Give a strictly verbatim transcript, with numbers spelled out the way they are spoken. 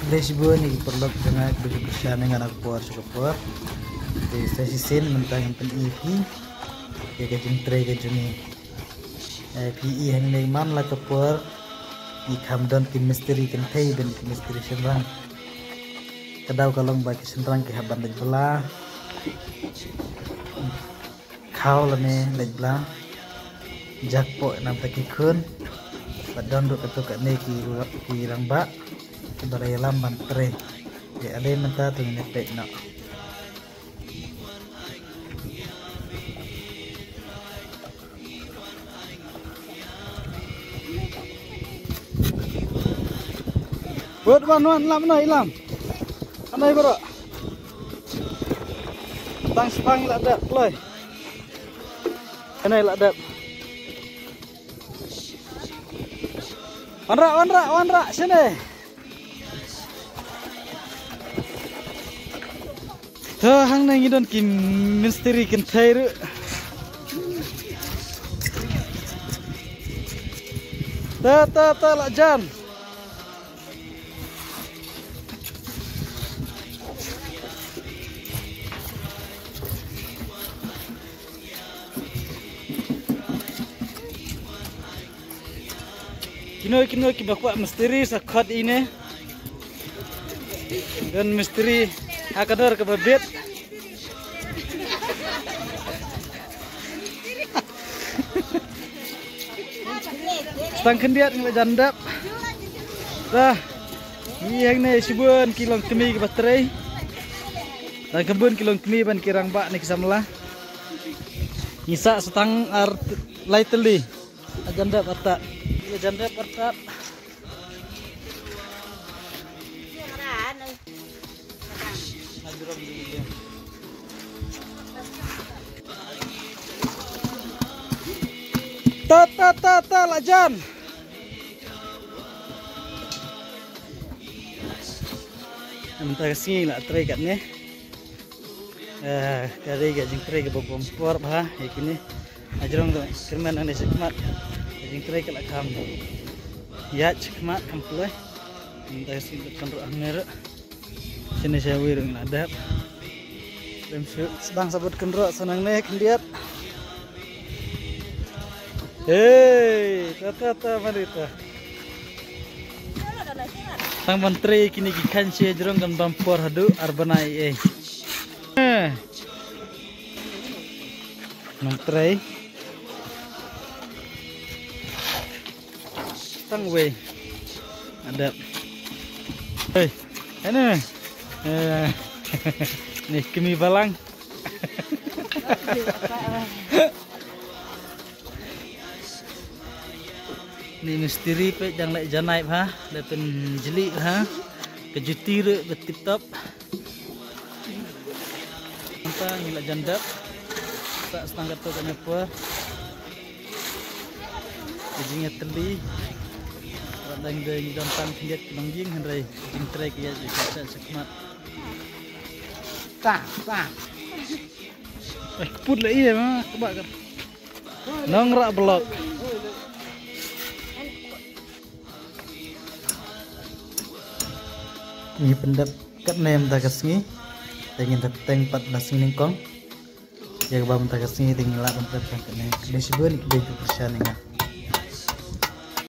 Khublei shibun ïa ki paralok jong nga kiba ju kyrshan ïa nga na ka por sha ka por. Te sa shisien mynta ngan pyni ïa phi ïa ka jingtrei ka jong ngi. Eh, phi i hangne man la ka por ngi kham don ki mistri kynthei bad ki mistri shynrang. Ka daw ka long ba ki shynrang ki hap ban leit bylla, khaw lane leit bylla, jakpoh na bynta ki khun. Bad don ruh kato kane ki, ki rangbah kiba la ïalam ban trei. Te ale mynta to ngin ïa peit noh. Bud wan wan lam na ilam. Anai bro. Tang spang la dep kloi. Anai la dep. Wanrah, wanrah, wanrah sini. To hangne ngi don ki mistri kynthei ruh. To, to, to, la jan. Kino kino kiba kwah mistri sa khot ine. Don mistri ha ka dor kaba bit. Tang khyndiat ngi la jan dep. Dah. Ngi hangne shibun ki longkmie kiba trei. Tang khyndiat ki longkmie bad ki rangbah ne ki samla. Ngi sah sa tang ar lai tylli. La jan dep artat. La jan dep artat. Ta, ta, ta, ta, la jan. Mynta ka sngi la trei katne. Eh, ka dei ka jingtrei kaba bym por bha ïa kine. Hajrong to kyrmen nangne shakhmat. Ka jingtrei ka la kham ïaid shakhmat kham pule. Mynta ka sngi kynroh hangne ruh. Shane sha wei ruh ngi la dep. Lem shu sdang sabut kynroh sa nangne khyndiat. Hei, ta ta ta mari ta. Tang ban trei kine ki khan shi hajrong kan bam por haduh ar bnai eh. Eh. Nang trei. Tang wei. Adep. Hei. Ene. Eh. Ni kmie balang. Ni mistri peit dang leh janai bha, da pynjli bha. Ka juti ruh ba tip top. Mynta ngi la jan dep. Sa stang kato kane por. Ka jingïatylli. Wat dang dei ngi don tang khyndiat ki longïing hynrei jingtrei ka ïaid ka shah shakhmat. Ta, ta. Eh, put la ïa ma, ka ba ka. Nongrah blok. Ngi pyndep katne mynta ka sngi. Te ngin da bteng pat na sngi nyngkong. Ïa kaba mynta ka sngi te ngi lah ban pyndep katne. Khublei shibun ïa kiba ju kyrshan ïa nga.